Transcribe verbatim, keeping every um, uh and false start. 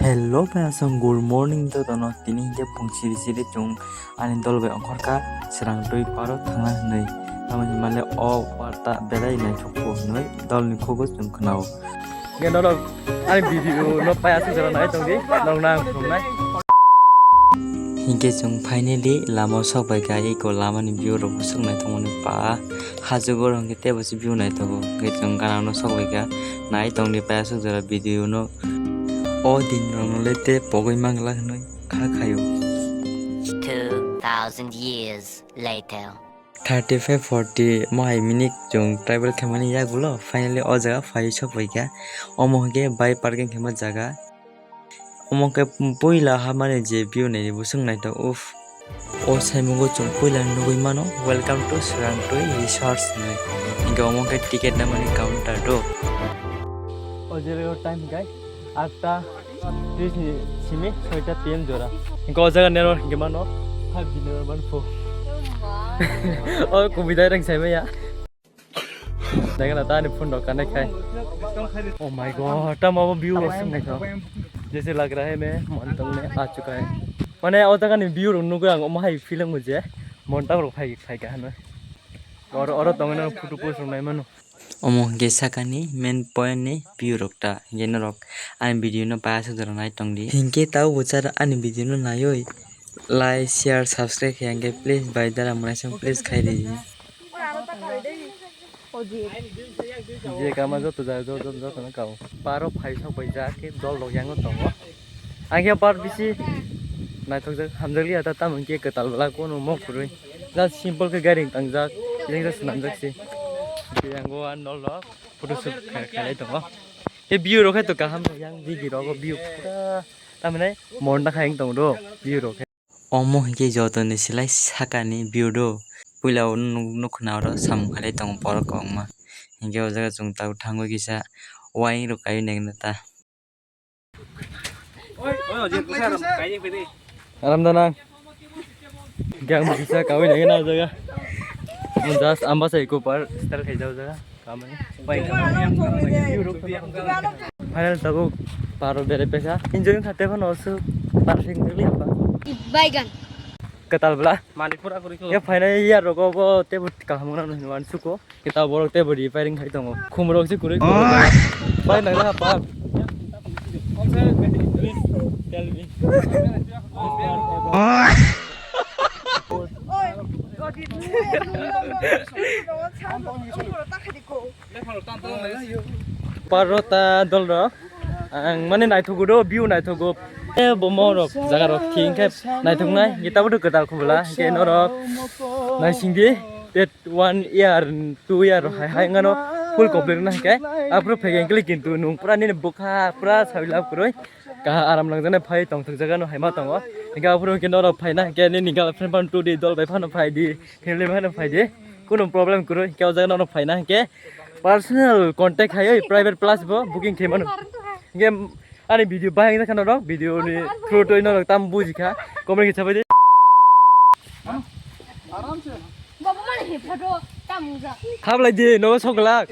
Hello, payasong, good morning to tono. Tini hingke phung siri siri chwng ani dol bai ongkhorkha, srang twi paro thangna hinwi. Tamo hinmale o parta belai naithokgo hinwi dolni khugo chwng khnao. Hingke norok ani video no payasok jora nai tongdi, norok nang khumnai. Hingke chwng finally lama o sok bai kha, eko lama ni view rok bo sok naithokmani pa. Hajugo hingke tebo se view naithogo. Hingke chwng gana no sok bai kha. Nai tongdi payasok jora video no. O din rok no le te pogwi mangla hinwi kha khaio. Two thousand years later. Thirty five forty mohai minute chwng travel khaimani yagulo finally o jaga phai sok bai kha. Omo hingke bike parking khaima jaga. Omo khe puila hamani je view naidi bo chwng naithok, uff. O saimungo chwng puila nugwi mano, "Welcome to Srangtwi Resort" hinwi. Hinkhe omo khe ticket namani counter do. O jera time hinkhe atta tris ni simi soita P M jora. Hinkhe o jaga nerok hinkhe mano five G nerok mano pho. O kubui direct saimaya. Nangna tani phone rok connect khai. Oh my god, tamo abo view rok sung naikha. Jaise lag raha hai main montok mein aa chuka hai. Mane o jaga ni view rok nugwi ang omo hai feeling bo je montok rok phai phai kha hano. Oro oro tongwi no photo post rok nai mano. Omo hwnkhe sakani main point ni view rok ta, hwnkhe norok ani video no payasok jora nai tongdi. Hwnkhe tabuk bo chara ani video no naiwi like, share, subscribe khe hwnkhe please bai dara mwnaisong please khai di. Je kama joto ja-, jo-, jo-, joto no kao. Paro phai sok bai ja khe dol rok yango tongo. Ang khe par bisi naithok jak hamjak liya ta, tamo hwnkhe kwtal bwla kono mo kwrwi. Just simple khe gairing tangjak, jeng jeng swnamjak se. Yango ang nol rok photo shoot khai, khailai tongo. Khe view rok khe to kaham yang digi rogo view pura tamne morna khai wng tongo do view rok khe. Omo hinkhe jotoni silai sakani view do. Puila o nuk-, nukhna oro samung khailai tongo borok kwbangma. Hinkhe o jaga chwng tabuk thangwi kisa wayang rok kaiwi naikhe ta. Aram da nang. Hinkhe ang bo kisa kaiwi naikhe na o jaga. Just ang basa eko par style khaijak o jaga. Final tabuk paro bere pesa. Enjoy kha tebo no su perfect nili apa. Baigan. Kwtal bla. Manipur akuri ko. Ya final year rogo bo tebo kaham na no hinwan suko. Kita borok tebo repairing khai tongo. Khum rok si kuri. Bai nang ha pa. Tell me. Parota dol rok ang mane naithogo do, view naithogo. E bomo rok jaga rok thik khe naithoknai, gita bodo kwtal khobla, hingke norok naisingdi, tet one year, two year hai hai wngano full complete na hingke, aphuru phege hingke kintu nung pura nini bwkha pura sawi lab kwrwi. Kaha aram nangjaknai phai tongthok jaga no hai ma tongo. Hingke aphuru hingke norok phaina hingke nini girlfriend phano tudi dol bai phano phai di, family bai phano phai di. Kunu problem kwrwi hingke o jaga norok phaina hingke personal contact hai private plus bo booking khe mano. Hingke ani video bahai wngkha norok video ni through twi norok tam buji kha comment khe sabai di. Khablai di nogo sok glak.